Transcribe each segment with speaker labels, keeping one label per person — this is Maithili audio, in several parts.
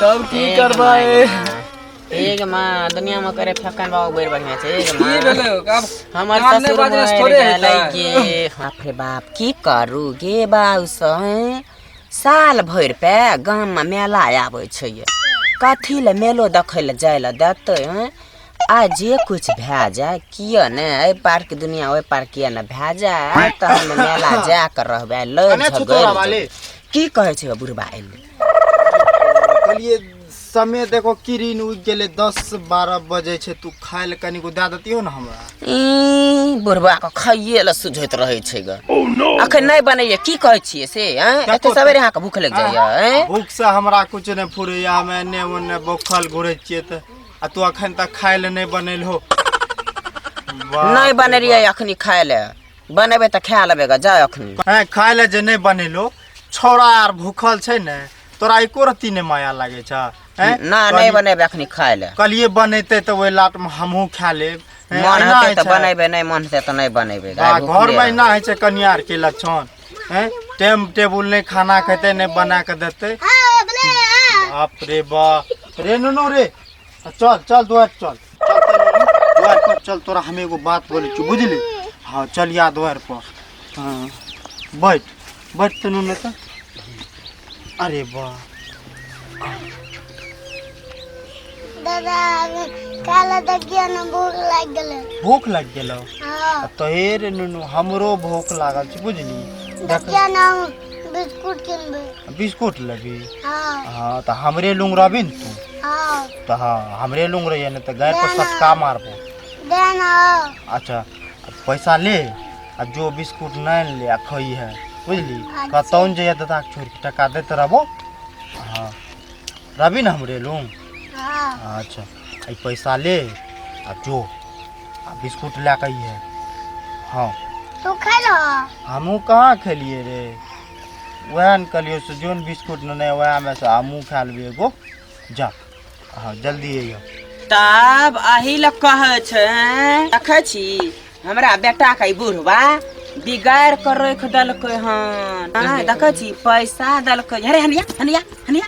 Speaker 1: तब की करबै?
Speaker 2: एक माँ दुनिया में करे फेकन बाबू बड़ बढ़िया छै। एक
Speaker 1: की
Speaker 2: माँ
Speaker 1: भेलै? आब
Speaker 2: हमर
Speaker 1: कान नहि
Speaker 2: ससुर
Speaker 1: बाजला से
Speaker 2: मरि
Speaker 1: थोड़े
Speaker 2: गेलै
Speaker 1: हेतै।
Speaker 2: गे। बाप रे बाप, की करू गे बाउ से? साल भरि पे गाम में मेला आबै छै, कथी लए मेलो देखै लए जाय लए देतै? हैं, आ जे कुछ भए जाय, किए ने एहि पार के दुनिया ओहि पार किए ने भए जाय, तऽ हम मेला जा कऽ रहबै। लड़ि
Speaker 3: कने छौ तोरा
Speaker 2: झगड़ि
Speaker 3: वाले?
Speaker 2: जेबै। की कहै छै बुढ़बा एलै?
Speaker 3: कहलिए समय देखो किरिन उगि गेलै, 10-12 बजे छै, तू खाय लए कनिको दए देतियो ने हमरा।
Speaker 2: ई बुढ़बा के खाइए लए सुझैत रहै छै ग। अखन नहि बनैया, की कहै छियै से? हैं, एते सवेरे अहाँके भूख लागि जाइया? हैं,
Speaker 3: भूख से हमरा कुछ नहि फुरैया, हम एने ओने बौखल घुरै छियै तऽ आ तू अखन तक खाय लए नहि बनेलहो।
Speaker 2: नहि बनेलियै अखनी खाय लए, बनेबै तऽ खा लेबै ग, जाउ अखनी।
Speaker 3: हैं, खाय लए जे नहि बनेलो, छौड़ा आर भूखल छै ने, तोरा एको रत्ती नहि माया लागै छ? हैं?
Speaker 2: ना, नहि बनेबै अखनी खाय लए।
Speaker 3: कहलिए बनेतै तऽ ओहि लाटमे हमहूँ खा लेब। हैं,
Speaker 2: मन
Speaker 3: एना
Speaker 2: हेतै
Speaker 3: होइ
Speaker 2: तऽ
Speaker 3: छै।
Speaker 2: बनेबै, नहि मन हेतै तऽ नहि बनेबै।
Speaker 3: आ घरमे एना होइ छै कनिया आरके लक्षण? हैं, टाइम टेबुल नहि खाना खेतै, नहि बना कऽ देतै। बाप रे बाप रे, नुनू रे, चल चल दुआर चल, चल चल नुनू, दुआर पर चल। तोरा हम एगो बात बोलै छी, बुझली? हाँ, चल या दुआर पर। हाँ, बैठ बैठ तऽ नुनू तऽ। अरे वाह।
Speaker 4: दादा, काला देखियो ने, भूख लागि गेलै।
Speaker 3: भूख लागि गेलौ?
Speaker 4: हाँ।
Speaker 3: तऽ हे रे नुनू, हमरो भूख लागल छै, बुझली? देख।
Speaker 4: देखियो ने, हम बिस्कुट किनबै।
Speaker 3: बिस्कुट लेबी?
Speaker 4: हाँ।
Speaker 3: हाँ, तऽ हमरे लुंग रहबी ने तू?
Speaker 4: हाँ।
Speaker 3: तऽ हाँ, हमरे लुंग रहिए ने तऽ गाय पर
Speaker 4: ना, ना।
Speaker 3: सटका मारबो।
Speaker 4: दे ना।
Speaker 3: अच्छा, पैसा ले आ जो बिस्कुट नहि ले आ खई है, बुझली?
Speaker 4: अच्छा।
Speaker 3: कतौ ने जइया दादा के छोड़ के, टका दैत रहबो। हाँ, रहबी ने हमरे लुंग?
Speaker 4: हाँ।
Speaker 3: अच्छा, ई पैसा ले आ जो आ बिस्कुट लए कऽ अइहे। हाँ।
Speaker 4: तू खेलो?
Speaker 3: हमहूँ कहाँ खेलियै रे, वएह ने कहलियौ से जोन बिस्कुट नेने वएहमे से हमहूँ खा लेबै एगो। जा, हाँ, जल्दी अइहो।
Speaker 2: तब अही लए कहै छै, देखै छी हमरा बेटा के ई बुढ़वा बिगाड़ कऽ राखि देलकै हन। आँय, देखै छी पैसा देलकै। अरे हनिया हनिया हनिया,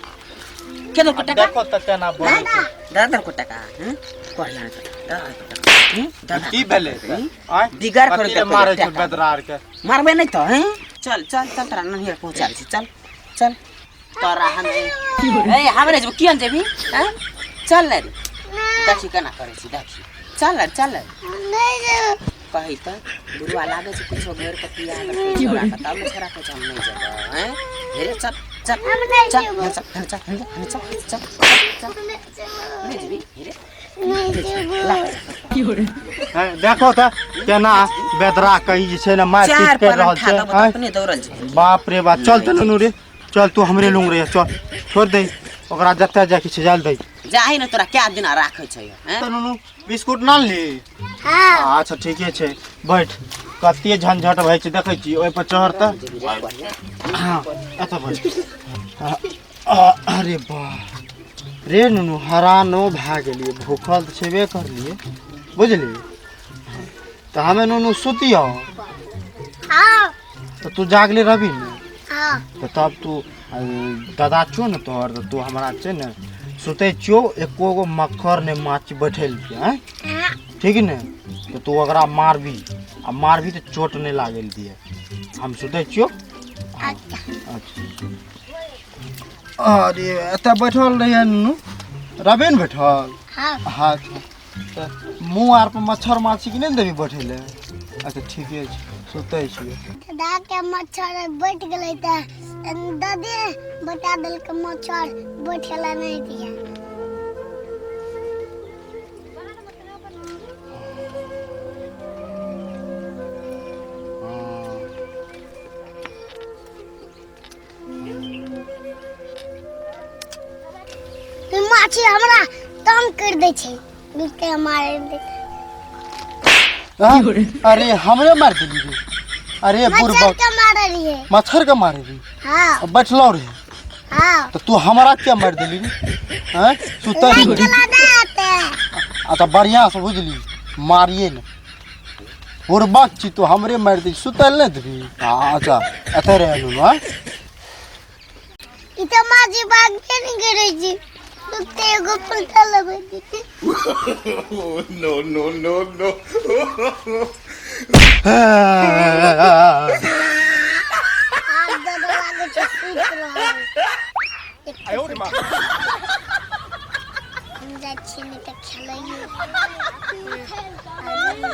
Speaker 2: के देलको टका?
Speaker 3: देखो तऽ केना बोलै छै।
Speaker 2: दे देलको टका? हँ, कहलियै ने तऽ, दे देलको टका, हँ, दे देलको
Speaker 3: की भेलै?
Speaker 2: टका, हँ?
Speaker 3: आँय?
Speaker 2: बिगाड़ कऽ
Speaker 3: कथी लए
Speaker 2: देलकै
Speaker 3: मारै छौ
Speaker 2: टका।
Speaker 3: बेदरा आरके?
Speaker 2: मारबै नहि तऽ? हैं, चल चल चल, तोरा ननिहर पहुँचा दै छी, चल चल। तोरा हम ए हमरे जेबो, किया ने जेबही? हैं, चल ने रे, देखी केना करै छी, देखी। चल ने, चल ने।
Speaker 4: नहि जेबै।
Speaker 2: कहै तऽ बुढ़वा लागै छै कुछो घोरि कऽ पिया देलकै छोड़ा के, तब ने छोड़ा कहै छै हम नहि जेबै। हैं, हे रे, चल चल।
Speaker 4: हम नहि
Speaker 2: चल।
Speaker 4: जेबै।
Speaker 2: चल चल चल चल चल चल।
Speaker 4: नहि जेबै।
Speaker 2: नहि जेबही? हे रे।
Speaker 4: नहि जेबै।
Speaker 3: हैं, देखो तऽ केना बेदरा कही जे छै ने मारि
Speaker 2: चार
Speaker 3: पीट करि
Speaker 2: पलंग
Speaker 3: रहल
Speaker 2: खा
Speaker 3: छै।
Speaker 2: देबो तऽ
Speaker 3: आँय?
Speaker 2: अपने दौड़ल जेबही।
Speaker 3: बाप रे बाप, चल तऽ नुनू रे, चल, तू हमरे लुंग रे, चल, छोड़ दे ओकरा, जतऽ जाके छै जाल दे।
Speaker 2: जाही ने, तोरा कए दिना राखै छै? हैं?
Speaker 3: तऽ नुनू, बिस्कुट ना ली?
Speaker 4: हाँ।
Speaker 3: अच्छा, ठीके छै, बैठ। कते झंझट भइ छै, देखै छी? ओहि पर चढ़ तऽ। हाँ, एतऽ बैठ। अरे बाह रे नुनू, हरानो भए गेलियै, भूखल तऽ छेबे करलियै, बुझली? तऽ हमे नुनू सुतियौ?
Speaker 4: हाँ।
Speaker 3: तऽ तू जागले रहबी ने?
Speaker 4: हाँ।
Speaker 3: तऽ तब तू दादा छौ ने तोहर, तऽ तू हमरा छै ने सुतै छियौ, एको गो मक्खर नहि माछी बैठै लए दियै, आँय?
Speaker 4: हाँ।
Speaker 3: ठीक ने? तऽ तू ओकरा मारबी, आ मारबी तऽ चोट नहि लागै लए दियै। हम सुतै छियौ।
Speaker 4: अच्छा।
Speaker 3: अच्छा, अरे एतऽ बैठल रहियै नुनू, रहबे ने बैठल?
Speaker 4: हाँ।
Speaker 3: हाँ, तऽ मुँह आर पर मच्छर माछी के नहि ने देबी बैठै लए। अच्छा, ठीके छै, सुतै छियै।
Speaker 4: दादा के मच्छर बैठ गेलै तऽ दादी बता देलकै मच्छर बैठे ला नहि दिया। ई माछी हमरा तंग कर दै छै, के मारे दे।
Speaker 3: हाँ? अरे, हमरे मार देली रे? अरे
Speaker 4: मच्छर
Speaker 3: बुड़बक
Speaker 4: के मारे रहिए।
Speaker 3: मच्छर के मारे रे?
Speaker 4: हाँ।
Speaker 3: बैठलो रे?
Speaker 4: हाँ।
Speaker 3: तो तू हमरा क्या मार देली रे? हैं, सुतल
Speaker 4: लाइट
Speaker 3: रही?
Speaker 4: चला दे आते।
Speaker 3: अच्छा, बढ़िया से बुझली, मारिए ने। बुड़बक छी तू, हमरे मार दी, सुतल नहीं देबी। हाँ, अच्छा, एतऽ रह नुनू। हाँ।
Speaker 4: ई तऽ माँजी बागबे नहि करै छै। तऽ एगो पुलता लगै छै। आब दादा लागै छै सुति रहल। हम जाइ छियै नहि तऽ खेलैयो।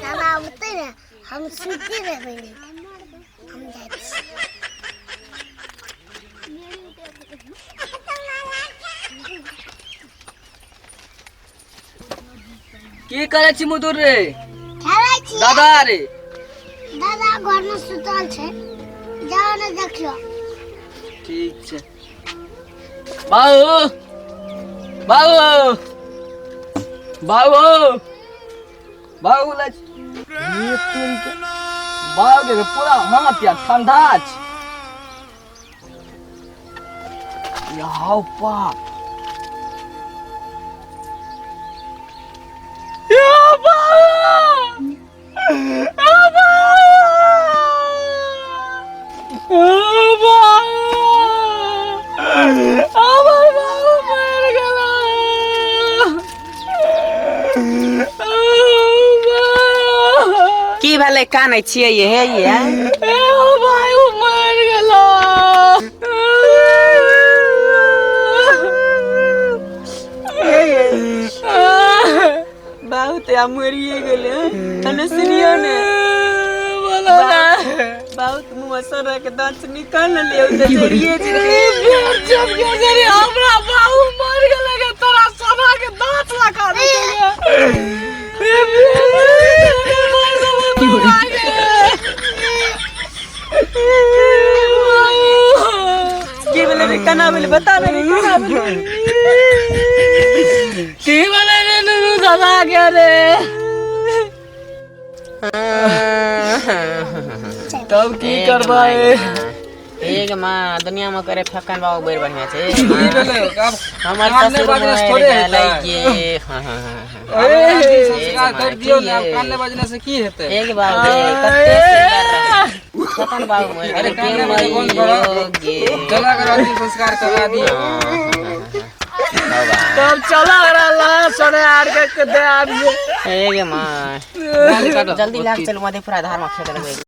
Speaker 4: दादा औतै ने, हम सुति रहबै। नहि हम जाइ छियै।
Speaker 1: की करै छी मुदुर रे?
Speaker 4: खेलै छी।
Speaker 1: दादा रे?
Speaker 4: दादा घरमे सुतल छै, जाओ ने देखियो।
Speaker 1: ठीक छै। बाबू, बाबू, बाबू, बाबू, लै ये तुम के बाबू के पूरा हाथ या ठंडा छै। याओ बाप, या बाबू, या बाबू, हमर बाबू मरि गेला।
Speaker 2: की भेलै, कानै छियै ये? हे ये
Speaker 1: भाई, ओ मरि गेला।
Speaker 2: बाबू तऽ आब मरिए गेलै। तने सुनियो ने,
Speaker 1: बोलो ना।
Speaker 2: बहुत मुँह सर के दांत निकाल लियो तऽ जरिए जेतै।
Speaker 1: जब के जरे हमरा बाबू मर गेलै गे, तोरा सोना के दांत लगा देलकै।
Speaker 2: की भेलै रे? केना भेलै? बता ने रे, केना भेलै?
Speaker 1: की भेलै रे नुनू दादा के रे? तब की करबै?
Speaker 2: एक माँ दुनिया में करे फक्कन बाबू बड़ बढ़िया छै।
Speaker 1: की भेलै? आब
Speaker 2: हमर
Speaker 1: कानने
Speaker 2: ससुर
Speaker 1: बजने से
Speaker 2: मरि
Speaker 1: थोड़े
Speaker 2: गेलै
Speaker 1: हेतै।
Speaker 2: गे। हाँ, हाँ, हाँ, हाँ।
Speaker 1: संस्कार कर दियौ ने, आब कानने बजने से की हेतै?
Speaker 2: एक बाबू रे, कते सुंदर रहै फक्कन बाबू, मरि
Speaker 1: अरे
Speaker 2: गेलै
Speaker 1: कानने
Speaker 2: गे।
Speaker 1: बजने बंद करो।
Speaker 2: मइयो गे।
Speaker 1: चला कर अंतिम संस्कार करा दियौ।
Speaker 2: बाबा।
Speaker 1: तब चला रहा 8:30 के दे आबिए।
Speaker 2: एक माँ, जल्दी लाग चलू, मधेपुरा धार में खेत लगबै।